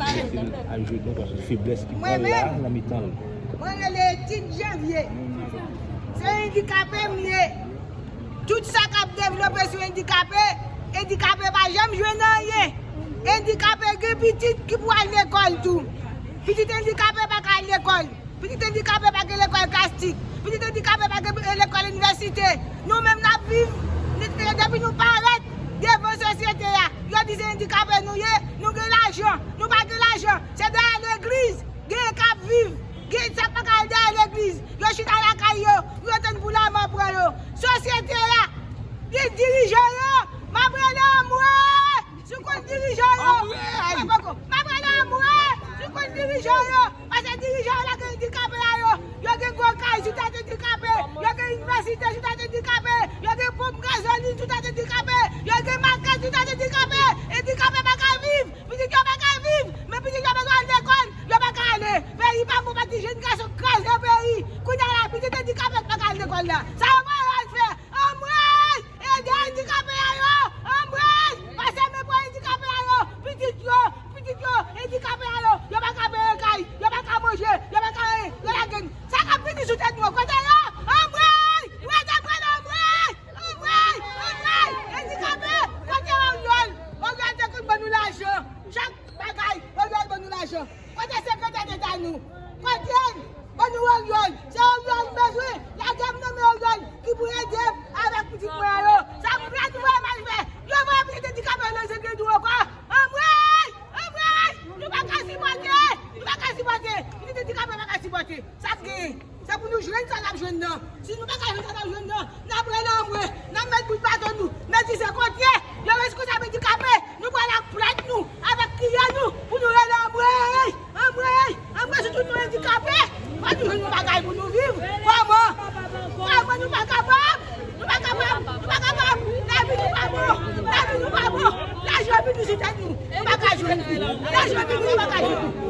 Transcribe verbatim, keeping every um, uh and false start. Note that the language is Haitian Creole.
Al jwe non paske feblès ki pran la nan mitan l. Mwen rele Tite Janvier. Se andikape m ye. Tout sa k ap devlope sou andikape, andikape pa janm jwenn anyen. Andikape gen pitit ki pou al lekòl tou. Pitit andikape pa ka al lekòl. Pitit andikape pa gen lekòl klasik. Pitit andikape pa gen lekòl inivèsite. Nou menm n ap viv, depi nou parèt devan sosyete a, yo di se andikape nou ye, nou gen lajan, nou pa gen lajan. Se dèyè legliz, gen k ap viv, gen sa k pa ka al dèyè legliz. Yo chita lakay yo, yo tann pou lanmò pran yo. Sosyete a, li dirijan yo, m ap rele anmwe! Si w konn dirijan yo, m ap rele anmwe! Si w konn dirijan yo, paske dirijan yo lage andikape a yo, yo gen gwo kay sou tèt andikape, yo gen inivèsite sou tèt andikape, yo gen ponp gazolin sou tèt andikape, yo gen makèt sou tèt andikape, andikape pa ka viv, pitit yo pa ka viv, men pitit yo bezwen al lekòl, yo pa ka ale, peyi pa bon, pa ti jèn gason kraze peyi, kounye a la pitit andikape pa ka al lekòl la, sa yo pral fè, anmwey! Ede andikape a yo! Anmwey! Pase men pou andikape a yo! Pitit yo! Pitit yo! Andikape a yo! Yo pa ka peye kay! Yo pa ka manje! Yo pa ka anyen! Yo lage n! Sa k ap vini sou tèt nou an? Kote yo? Anmwey! Rete pran anmwey! Anmwey! Anmwey! Andikape! Kote Oriol? Oriol te konn ban nou lajan! Chak bagay, Oriol ban nou lajan. Kote sekretè deta nou? Kote l? Ban nou Oriol. Se Oriol m bezwen. Lage m nan men Oriol ki pou ede m avèk pitit mwen an yo. Sa m plat ou wè m al fè? Yo voye pitit andikape nan zengledou ankò. Anmwey! Anmwey! Nou pa ka sipòte! Nou pa ka sipòte! Pitit andikape pa ka sipòte. Sa k genyen? Se pou nou jwenn sa n ap jwenn nan. Si nou pa ka jwenn sa n ap jwenn nan, n ap rele anmwe, n ap met bout baton nou, n ap di se kote yo reskonsab andikape, nou pral ak plent nou, avèk kiyè nou, pou nou rele anmwe, anmwe, anmwe sou tout nou andikape. Fò nou jwenn yon bagay pou nou viv. Kòman? Kòman nou pa kapab? Nou pa kapab, nou pa kapab. Lavi nou pa bon, lavi nou pa bon. Lajan vini sou tèt nou, nou pa ka jwenn li. Lajan vini, nou pa ka jwenn li.